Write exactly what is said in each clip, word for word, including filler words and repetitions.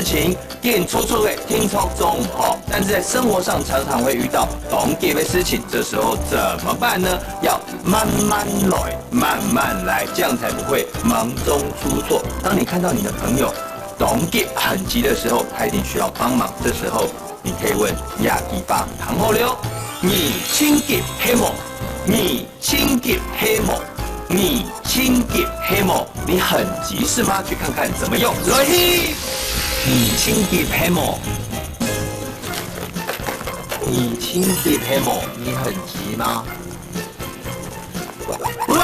情，緊出出个，聽說總好，但是在生活上常常會遇到當急的事情，這時候怎麼辦呢？要慢慢來，慢慢來，這樣才不會忙中出錯。當你看到你的朋友當急、很急的時候，他一定需要幫忙，這時候你可以問這句話，聽好了，你盡急係無？你盡急係無？你盡急係無？你很急是嗎？去看看怎麼用。來去！你盡急係無？你盡急係無？你很急嗎？喂，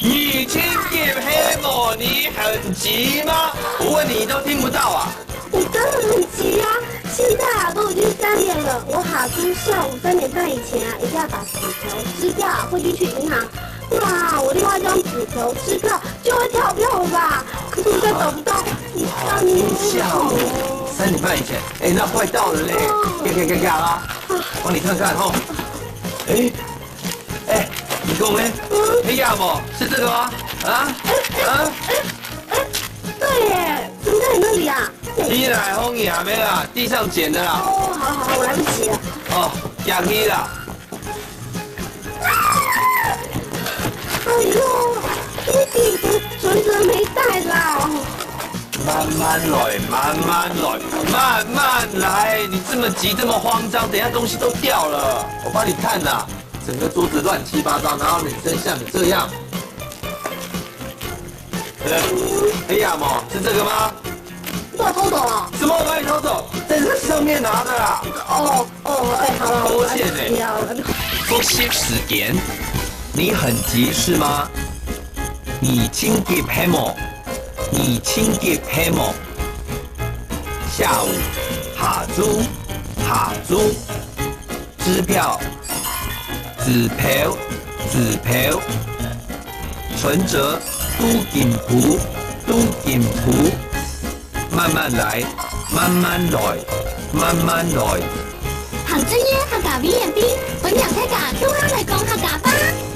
你盡急係無？你很急嗎？我問你，你都聽不到啊？ 我當然很急啊！現在啊，都已經三點了，我哈豬下午三點半以前啊，一定要把紙條撕掉，匯進去銀行，不然啊，我另外一張紙條支票就會跳票了吧？可是我現在找不到，你到底下午三點半以前，哎，那快到了嘞！看看看看啊，幫你看看哈。哎，哎，你講呢？哎呀，不是這個嗎？啊啊！對耶，怎麼在你那裡啊？你哪會曉撿个啦？地上撿的啦。哦，好好好，我來不及了。哦，撿去啦。哎呦，你筆的存折沒帶啦。慢慢來，慢慢來，慢慢來。你這麼急，這麼慌張，等一下東西都掉了。我幫你看啦，整個桌子亂七八糟，哪有女生像你這樣？哎呀，麼，是這個嗎？被我偷走了。什麼？我把你偷走？在這上面拿的啦。哦哦，哎，好了，多謝呢。不要了。複習時間，你很急是嗎？你盡急係無？你盡急係無？下午，下晝，下晝，支票，支票，支票，存摺，儲金簿，儲金簿。 慢慢來，慢慢來，慢慢來。行專業客家V M P，歡迎大家共下來講客家話。